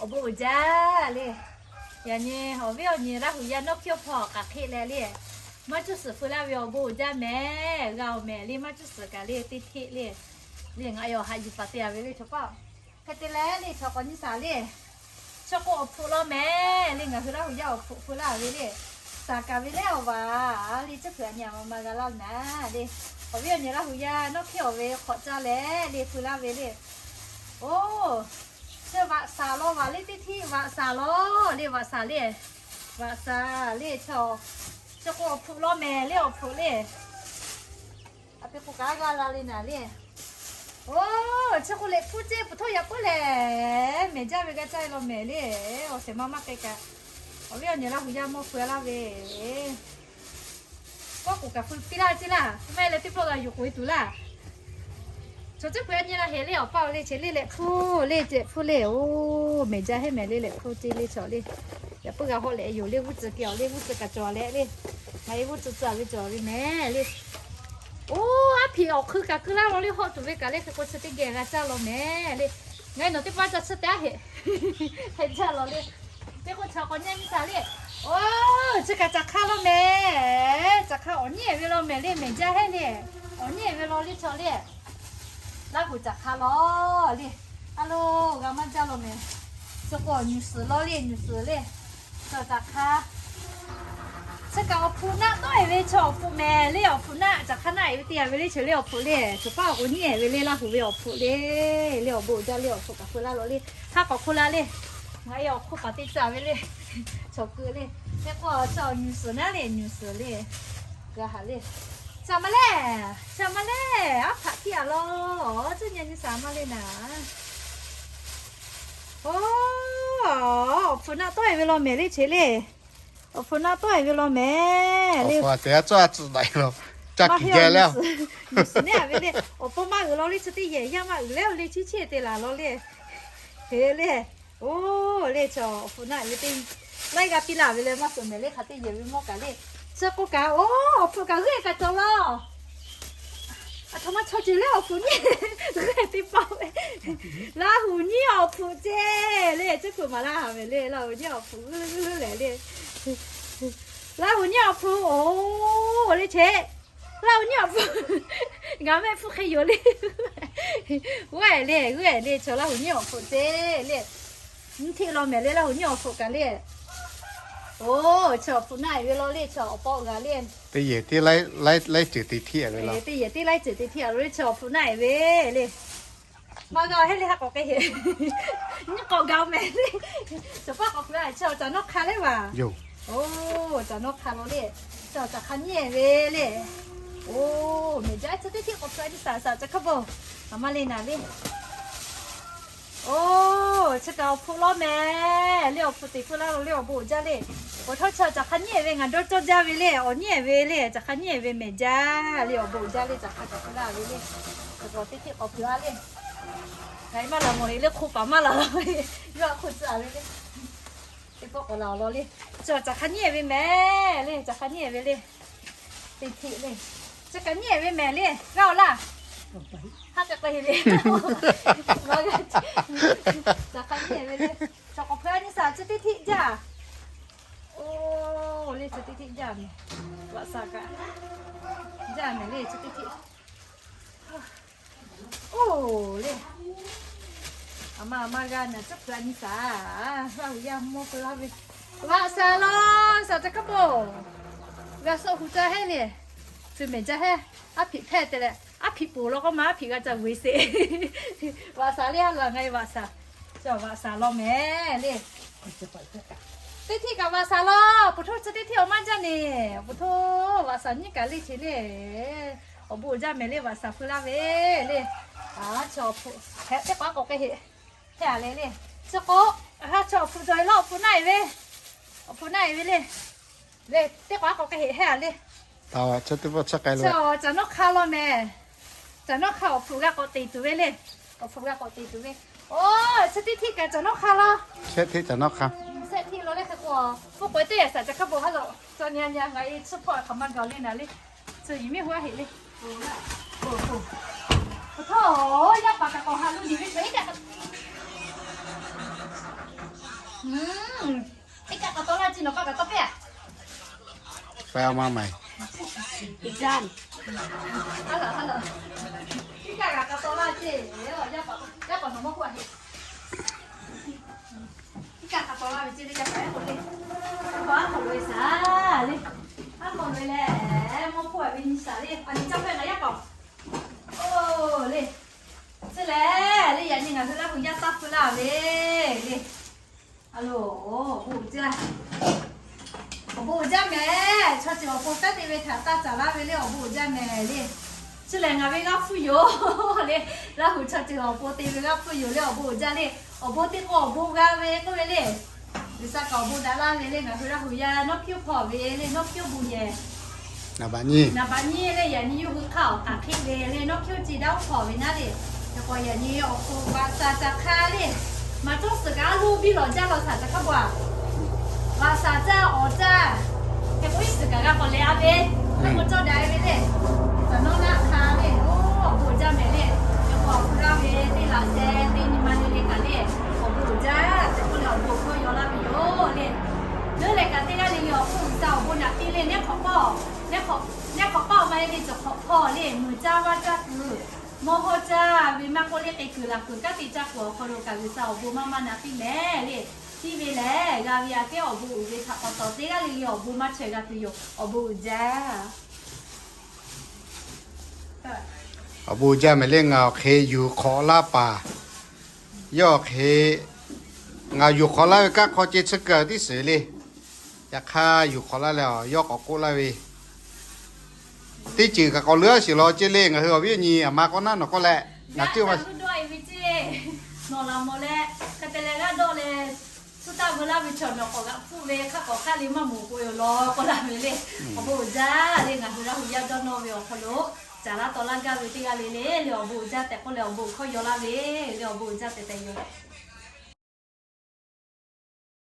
Awˬ bon uiˍ jaˇ le. Yaꞈ nyi awˬ viˉ awˬ nyi Laˇ huˍ yaˇ nawˇ hkiˇ awˬ hpawˇ k'aꞈ hk'eˆ leh le, maˇ cuˇ suhˍ feu laˇ ve awˬ bon uiˍ jaˇ mehˍ. G'a awˬ mehˍ le, maˇ cuˇ suhˍ kaꞈ le, teˇ hteˆ le. Le ngaˬ yaꞈ haꞈ yuˬ paˍ te a ve le chaw paˇ. Hk'e te leh le chaw k'awꞈ nyi shaˍ le. Chi k'o awˬ hpfuhꞈ law mehˍ le, ngaˬ hui Laˇ huˍ yaˇ awˬ hpfuhꞈ feu laˇ ve le. Shaˍ kaˍ ve leh awˬ vaˬ le, cuˇ hpeuꞈ a nyi a ma ma g'a laˇ naˍ le. Awˬ viˉ awˬ nyi Laˇ huˍ yaˇ nawˇ hkiˇ awˬ ve hk'awꞈ caˇ leh le feu laˇ ve le. Oˇ, chi vaꞈ shaˍ law vaˬ le, teˇ hteˆ vaꞈ shaˍ law le, vaꞈ shaˍ le. Vaꞈ shaˍ le chaw. Chi k'o awˬ hpfuhꞈ law mehˍ le, awˬ hpfuhꞈ le. A pi k'o kaꞈ g'a la le naˍ le. Oˇ, chi k'o lehꞈ hpfuhˇ ceˇ peuˬ htawˇ yaꞈ puiˉ lehˬ, mehˍ jaˇ ve g'a caˇ e law mehˍ le. Awˬ shehˍ ma maˇ k'ai kaꞈ, awˬ viˉ awˬ nyi Laˇ huˍ yaˇ mawˇ feu laˇ ve. Kawˆ k'oˍ kaꞈ feu piˇ laˇ ceˇ laˇ. Maˇ heˆ leh teˇ pawˆ g'a yuˬ k'oꞈ e tuˬ laˇ. Chaw cuˇ hpeuꞈ a nyi la heˍ le, awˬ paˇ awˬ le che le lehꞈ hpfuhˇ le, lehꞈ hpfuhˇ le. Oˇ, mehˍ jaˇ heˆ mehˍ le, lehꞈ hpfuhˇ ceˇ le chaw le. Yaꞈ puiˉ g'a hawˆ leh yoˬ le, g'uˇ tcuh keh awˬ le, g'uˇ tcuh kaꞈ cawˬ leh le. Ngaˬ e g'uˇ tcuh tcuh ve cawˬ ve mehˍ le. Oˇ, aˉ hpiꞈ awˬ hk'eun kaꞈ keu laˇ law le, hawˆ tuˬ ve kaꞈ le, hk'e k'o chi teˇ geh g'a caˇ law mehˍ le. Ngaˬ e nawˬ teˇ paˆ ca chi teˇ aˉ heꞈ, heꞈ jaˇ law le. Teˇ k'oˆ chi k'awꞈ nyi nyi shaˍ le. Oˇ, chi kaꞈ caꞈ hk'aˇ law mehˍ. Caꞈ hk'aˇ awˬ nyiˉ ehˍ ve law mehˍ le, mehˍ jaˇ heˆ le. Awˬ nyiˉ ehˍ ve law le chaw le. Laˇ huˍ caꞈ hk'aˇ law le. A lo, g'a maˇ jaˇ law mehˍ. Chi k'o awˬ nyuˬ suhˍ law le, nyuˬ suhˍ le. Chaw caꞈ hk'aˇ. Chi kaꞈ awˬ hpfuhꞈ naˆ tawˆ e ve chaw awˬ hpfuhꞈ mehˍ le, awˬ hpfuhꞈ naˆ caꞈ hk'aˇ naˆ e ve teˇ yanˇ ve le, chi le awˬ hpfuhꞈ le, chaw paˇ awˬ k'o nyiˉ ehˍ ve le, Laˇ huˍ ve awˬ hpfuhꞈ le, le awˬ bon uiˍ jaˇ le, awˬ hpfuhꞈ kaꞈ feu laˇ law le, ha k'awꞈ hk'oˆ la le, ngaˬ e awˬ hk'oˆ paˍ teˇ caˇ ve le, chaw keu le, hk'e k'o chaw awˬ nyuˬ suhˍ naˉ le, nyuˬ suhˍ le, g'a haꞈ le, shaˍ ma le, shaˍ ma le, aˉ hpaꞈ htiˇ a law, tcuhˉ nyi nyi shaˍ ma le naˍ. Oˇ, awˬ hpfuhꞈ naˆ tawˆ e ve law mehˍ le che le. Awˬ hpfuhꞈ naˆ tawˆ e ve law mehˍ le. Awˬ hpfuhꞈ teˇ g'aˇ tcuhˉ a tcuhˉ daꞈ e law, caˇ kiˬ geh le. Nyuˬ suhˍ ne a ve le. Awˬ pon maˇ uiˍ law le, chi teˇ yehˬ yaˇ maˇ uiˍ leh awˬ le chiˇ chiˇ te laˬ law le. Heˍ le. Oˇ, le chaw awˬ hpfuhꞈ naˆ ve teˇ laiˉ g'aˇ piˇ laˇ ve le, maˇ suhˍ mehˍ le, hk'aˬ teˇ yehˬ ve mawˇ kaꞈ le. Chi k'o kaꞈ, oˇ, awˬ hpfuhꞈ kaꞈ g'uˇ e kaꞈ cawˬ laˇ. Aˬ htoꞈ ma chaw ceuˬ le awˬ hpfuhꞈ nyiˉ g'uˇ e teˇ paˆ ve. Laˇ huˍ nyiˉ awˬ hpfuhꞈ ceˇ le, cuˇ kuiˬ maˍ laˇ ve le, Laˇ huˍ nyiˉ awˬ hpfuhꞈ g'uˇ g'uˇ lehˬ le. Laˇ huˍ nyiˉ awˬ hpfuhꞈ oˬ le che. Laˇ huˍ nyiˉ awˬ hpfuhꞈ. Ngaˬ mehˆ hpfuhˇ hk'e yoˬ le. G'uˇ e le, g'uˇ e le, chaw Laˇ huˍ nyiˉ awˬ hpfuhꞈ ceˇ le. Nyiˇ hteˆ law mehˍ le, Laˇ huˍ nyiˉ awˬ hpfuhꞈ kaꞈ le. Oˇ, chaw awˬ hpfuhꞈ naˆ e ve law le, chaw awˬ paw g'a le. Teˇ yehˬ teˇ laiˉ ceuˬ teˇ hteˆ ve law. Teˇ yehˬ teˇ laiˉ ceuˬ teˇ hteˆ a lo le, chaw awˬ hpfuhꞈ naˆ e ve le. Maˇ g'a heˆ le, ha k'awꞈ k'ai heˆ. Nyiˇ k'awꞈ gaˬ mehˍ le. Chaw paˇ k'awꞈ hpu a, chaw caꞈ nawˉ hk'a le vaˬ. Oˇ, caꞈ nawˉ hk'a law le. Chaw caꞈ hk'a nyiˉ e ve le. Oˇ, mehˍ jaˇ chi teˇ hteˆ k'awꞈ hpu a nyi shaˍ shaˍ caꞈ hk'a bawˬ. A ma le naˍ le. Oˇ, chi kaꞈ awˬ hpfuhꞈ law mehˍ le, awˬ hpfuhꞈ teꞈ hpu laˇ lo le, awˬ bon uiˍ jaˇ le. Awˬ htawˇ chi caꞈ hk'a nyiˉ e ve ngaˬ dawˇ cawˇ jaˇ ve le, awˬ nyiˉ e ve le, caꞈ hk'a nyiˉ e ve mehˍ jaˇ le, awˬ bon uiˍ jaˇ le, caꞈ hk'a caꞈ hpu laˇ ve le. Chi k'awꞈ teˇ hteˆ k'awꞈ hpu a le. Ngaˬ e maˇ laˬ mawˬ e le, hk'oˆ paˍ maˇ laˬ law ve, yawˇ a hk'oˆ tcuh a ve le. Teˇ pawˆ k'awꞈ laˬ awˬ lawn le. Chi caꞈ hk'a nyiˉ e ve mehˍ le, caꞈ hk'a nyiˉ e ve le. Teˇ hteˆ le. Chi kaꞈ nyiˉ e ve mehˍ le, g'aˇ awˬ laˇ. Haˉ k'ai k'ai le. Caꞈ hk'a nyiˉ e ve le. Chaw k'awꞈ hpu a nyi shaˍ chi teˇ hteˆ jaˇ. Oˇ, le chi teˇ hteˆ jaˇ mehˍ. Vaꞈ shaˍ kaꞈ jaˇ mehˍ le, chi teˇ hteˆ. Oˇ le. A ma a ma g'a naˍ cuˇ hpu a nyi shaˍ. Laˇ huˍ yaˇ mawˇ hpu laˇ ve. Vaꞈ shaˍ law, shaˍ caꞈ hk'a bawˬ. G'a suh hu caˇ heˆ le. Feu mehˍ jaˇ heˆ. Aˉ hpiꞈ hpehˇ te leh, aˉ hpiꞈ poˬ law k'o ma aˉ hpiꞈ g'a ca g'uiˬ sheˍ. Vaꞈ shaˍ le a laˬ ngaˬ e vaꞈ shaˍ. Chi vaꞈ shaˍ law mehˍ le. Teˇ hteˆ kaꞈ vaꞈ shaˍ law, peuˬ htaˇ chi teˇ hteˆ awˬ maˇ jaˇ neˬ, peuˬ htaˇ vaꞈ shaˍ nyiˉ kaꞈ le che le. Awˬ bon uiˍ jaˇ mehˍ le, vaꞈ shaˍ feu laˇ ve le. A, chi awˬ hpu, heh teˇ k'awꞈ k'awꞈ k'ai heˆ. Heh a le le. Chi k'o, ha chi awˬ hpu cawˬ e law, awˬ hpu naˆ e ve. Awˬ hpu naˆ e ve le. Le, teˇ k'awꞈ k'awꞈ k'ai heˆ, heh a le. Chi caꞈ nawˉ hk'a law mehˍ. Caꞈ nawˉ hk'a awˬ hpu g'a k'awꞈ te tuˬ ve le. Awˬ hpu g'a k'awꞈ te tuˬ ve. Oˇ, chi teˇ hteˆ kaꞈ caꞈ nawˉ hk'a law. Shehˆ hteˆ caꞈ nawˉ hk'a. Shehˆ hteˆ law le hk'e k'o, oˇ k'o teˇ yaꞈ shaˍ caꞈ hk'a bawˬ ha lawˬ. Ca nyi a nyi a ngaˬ e chi hpawˇ hk'aˬ ma gaˬ le naˍ le. Chi yiˬ miˇ hu a heˆ le. Peuˬ htaˇ, yaˇ paˍ kaꞈ k'awꞈ ha lo niˬ ve chaw iˉ kaꞈ. Pehˇ maˇ maˍ. Iˉ kaˆ kaꞈ taw laˇ ceˇ. Yaˇ paˍ nawˬ mawˇ hpu a heˆ. Iˉ kaˆ kaꞈ taw laˇ ve ceˇ le, yaˇ paˍ yaˇ k'o le. Yaˇ paˍ aˉ hk'aw loꞈ e shaˍ le. Aˉ hk'aw loꞈ e leh, mawˇ hpu a ve nyi shaˍ le. A nyi caˇ hpehˇ ngaˬ yaˇ paˍ. Oˇ le. Chi lehˬ le, yaꞈ nyi ngaˬ hui Laˇ huˍ yaˇ taˇ hpu laˇ ve le. A loˬ, awˬ bon uiˍ jaˇ. Awˬ bon uiˍ jaˇ mehˍ. Chaw ceuˬ awˬ pon taˉ te ve htaꞈ taˇ caˍ laˇ ve le, awˬ bon uiˍ jaˇ mehˍ le. Chi lehˬ ngaˬ ve g'aˇ hpfuhˇ yoˬ le. Laˇ huˍ chaw ceuˬ awˬ pon te ve g'aˇ hpfuhˇ yoˬ le, awˬ bon uiˍ jaˇ le. Awˬ bon teˇ k'o awˬ bon g'a ve k'oˆ ve le. G'uiˬsha kaꞈ awˬ bon daꞈ laˇ ve le, ngaˬ hui Laˇ huˍ yaˇ Nawˉ Hkiˉ oˇ hpawˇ ve le, Nawˉ Hkiˉ oˇ bon yehˬ. Naˍ baꞈ nyiˇ le, yaꞈ nyi yawˇ hui hk'aˇ awˬ k'aꞈ hk'eˆ ve le, Nawˉ Hkiˉ oˇ ci daˇ oˇ hpawˇ ve naˉ le. Hk'e k'o yaꞈ nyi awˬ hk'aw lo Vaꞈ shaˍ caꞈ hk'a le. Maˍ cawˇ suhˍ kaꞈ a loˇ biˇ lawˬ jaˇ law shaˍ caꞈ hk'a bawˬ a. Vaꞈ shaˍ caꞈ awˬ caꞈ. Hk'e k'o iˉ suhˍ kaꞈ g'a k'awꞈ leh a ve, hk'e k'o cawˇ daꞈ e ve le. Caꞈ nawˉ naˆ hk'a le, oˇ awˬ bon uiˍ jaˇ mehˍ le. Hk'e k'o awˬ hpu g'aˇ ve teˇ laꞈ sheh teˇ nyi ma le le kaꞈ le, awˬ bon uiˍ jaˇ tehꞈ k'oˆ leh awˬ bon hkawˇ yaw laˇ ve yoˬ le. Leuˉ leh kaꞈ teˇ g'aˇ le le awˬ hk'oˆ G'uiˬsha awˬ bon naꞈ piˇ le, neˇ hk'awꞈ hpawˇ, neˇ hk'awꞈ hpawˇ maˇ heˆ le, cawˬ hk'awꞈ hpawˇ le, muiˬ caˇ vaˇ caˇ kuiˬ, mawˇ hawˇ caˇ ve maˇ k'oˆ le, k'ai kuiˬ laˬ kuiˬ kanˉ te caˇ kuiˬ awˬ hk'aw lo kaꞈ G'uiˬsha awˬ bon maˇ maˇ naꞈ piˇ mehˍ le. Piˇ ve lehˬ, g'a ve aꞈ kehˉ awˬ bon uiˍ ve htaꞈ pa taw teˇ g'aˇ le le awˬ bon maˇ chaweh g'a tuˬ yoˬ. Awˬ bon uiˍ jaˇ. Awˬ bon uiˍ jaˇ mehˍ le, ngaˬ awˬ hk'e yuˬ hk'awꞈ laˇ paˍ. Yawˇ awˬ hk'e ngaˬ yuˬ hk'awꞈ laˇ ve kanˉ hk'aw ceh chi kaˬ tiˉ shiˍ le. Yaꞈ hk'aˇ yuˬ hk'awꞈ laˇ leh yawˇ k'awꞈ k'oˆ laˇ ve, teˇ ceuˬ kaꞈ k'awꞈ leuˉ a shiˍ law ceh le, ngaˬ hui awˬ viˉ awˬ nyi aˬ ma k'awꞈ naˉ nawˬ k'oˆ leh, ngaˬ teˇ g'aˇ dawˇ e ve ceˇ. Nawˬ laˬ mawˬ leh, hk'e te leh g'aˇ dawˇ leh, suh taˇ veu laˇ ve chaw nawˬ k'awꞈ g'aꞈ hpfuhˆ ve hk'aˇ k'awꞈ hk'aˇ le maˇ moˍ k'o yoˬ law k'oˆ laˇ ve le. Awˬ bon uiˍ jaˇ le, ngaˬ hui Laˇ huˍ yaˇ dawˇ nawˇ ve awˬ hk'aw lo caˍ laˇ taw laˇ gaˇ ve teˇ g'aˇ le le le, awˬ bon uiˍ jaˇ tehꞈ k'oˆ leh awˬ bon hkawˇ yaw laˇ ve le, awˬ bon uiˍ jaˇ tehꞈ tehꞈ yoˬ.